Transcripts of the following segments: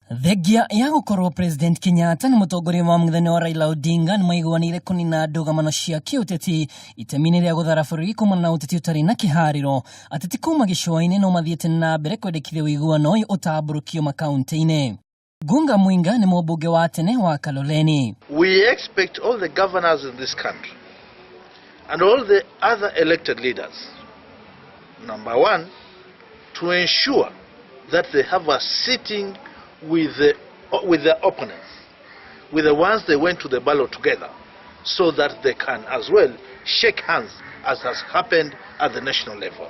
Thengia ya gũkorwo President Kenyatta na mũtongoria wa mũng'ethanĩro Raila Odinga nĩ maiguanĩire kũnina ndũgamano cia kĩũteti itemi-inĩ rĩa gũthara bũrũri kumana na ũteti ũtarĩ na kĩharĩro. Ateti kuma gĩcũa-inĩ no mathiĩte na mbere kwendekithia ũiguano ũyũ ũtambũrũkio makaunti-inĩ. Gunga Mwinga nĩ mũmbunge wa tene wa Kaloleni. We expect all the governors in this country and all the other elected leaders, number one, to ensure that they have a sitting with their opponents, with the ones they went to the ballot together, so that they can as well shake hands as has happened at the national level.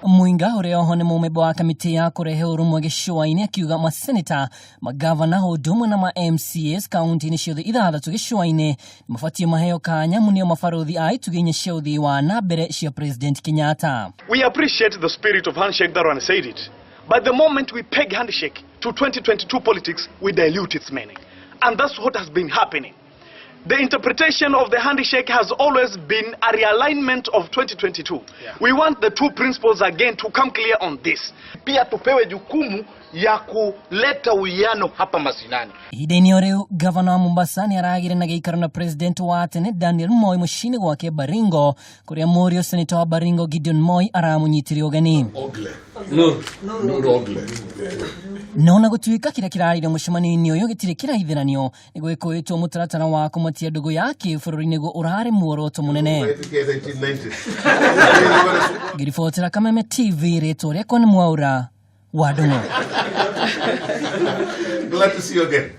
Mwinga ũrĩa oho nĩ mũmemba wa kamĩtĩ ya kũrehe ũrũmwe gĩcũa-inĩ akiuga maseneta, magavana o ũndũ ũmwe na ma MCAs kaunti-inĩ ciothe ithathatũ gĩcũa-inĩ nĩ mabatiĩ maheo kanya amu nĩo mabarũthi a itugĩ inya cia ũthii wa na mbere cia President Kenyatta. We appreciate the spirit of handshake that one said it. But the moment we peg handshake to 2022 politics, we dilute its meaning. And that's what has been happening. The interpretation of the handshake has always been a realignment of 2022. We want the two principles again to come clear on this. Pia tupewe jukumu ya kuleta uwiano hapa mashinani. Ihinda-inĩ o rĩu, gavana wa Mombasa nĩ aragĩire na gĩikaro na president wa tene Daniel Moi mũciĩ-inĩ gwake Baringo, kũrĩa mũriũ seneta wa Baringo Gideon Moi aramũnyitire ũgeni. Ogle. Nur Ogle. No na gũtuĩka kĩrĩa kĩrarĩire mũcemanio-inĩ ũyũ gĩtirĩ kĩraithĩranio, nĩ gwĩkũĩtwo mũtaratara wa kũmatia ndũgũ ya kĩbũrũri nĩguo ũrarĩ muoroto mũnene. 1990s. Ngĩribotera Kameme TV, rĩtwa rĩakwa nĩ Mwaura wa Ndung'u. Glad to see you again.